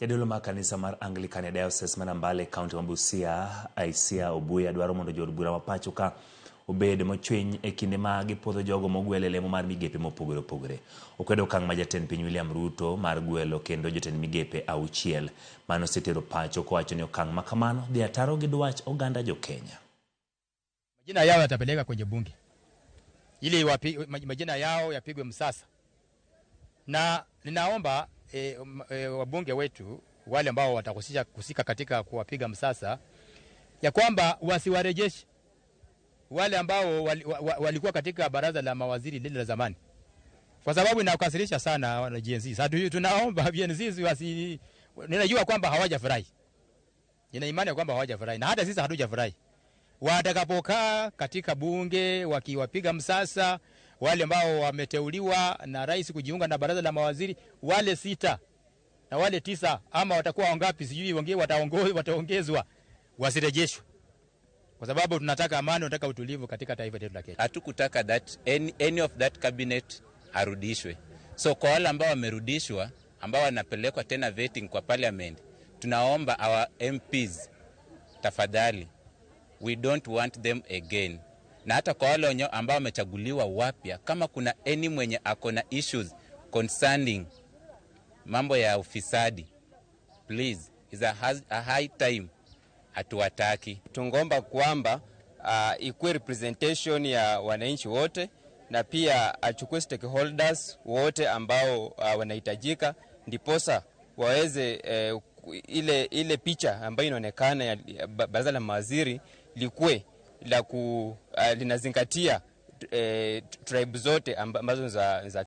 Jadolo mar kanisa mar Anglican e Diocese ma Nambale e kaunti ma Busia, Aisia Obuya dwaro mondo jood bura ma pacho ka obed mochwiny e kinde ma gipuodho jogo mogwel e lemo mar migepe mopogore opogore. Okwedo okang' ma jatend piny William Ruto mar gwelo kendo jotend migepe auchiel mane osetero pacho kowacho ni okang' ma kamano dhi ataro gi dwach oganda jo-Kenya. Majina yao yatapeleka kwenye bunge ili majina yao yapigwe msasa, na ninaomba wabunge wetu wale ambao watahusika husika katika kuwapiga msasa ya kwamba wasiwarejeshe wale ambao walikuwa katika baraza la mawaziri lile la zamani, kwa sababu inakasirisha sana wana Gen Z. Sasa tunaomba Gen Z wasi, ninajua kwamba hawajafurahi, nina imani ya kwamba hawajafurahi na hata sisi hatujafurahi watakapokaa katika bunge wakiwapiga msasa wale ambao wameteuliwa na rais kujiunga na baraza la mawaziri, wale sita na wale tisa, ama watakuwa wangapi sijui, wengine wataongezwa, wasirejeshwe, kwa sababu tunataka amani, tunataka utulivu katika taifa letu la Kenya. Hatukutaka that any of that cabinet arudishwe. So kwa wale ambao wamerudishwa, ambao wanapelekwa tena vetting kwa parliament, tunaomba our MPs tafadhali, we don't want them again. Na hata kwa wale ambao wamechaguliwa wapya, kama kuna any mwenye ako na issues concerning mambo ya ufisadi, please, is a high time, hatuwataki. Tungomba kwamba ikuwe representation ya wananchi wote na pia achukue stakeholders wote ambao wanahitajika, ndiposa waweze ile picha ambayo inaonekana ya baraza la mawaziri likuwe la ku linazingatia tribe zote ambazo za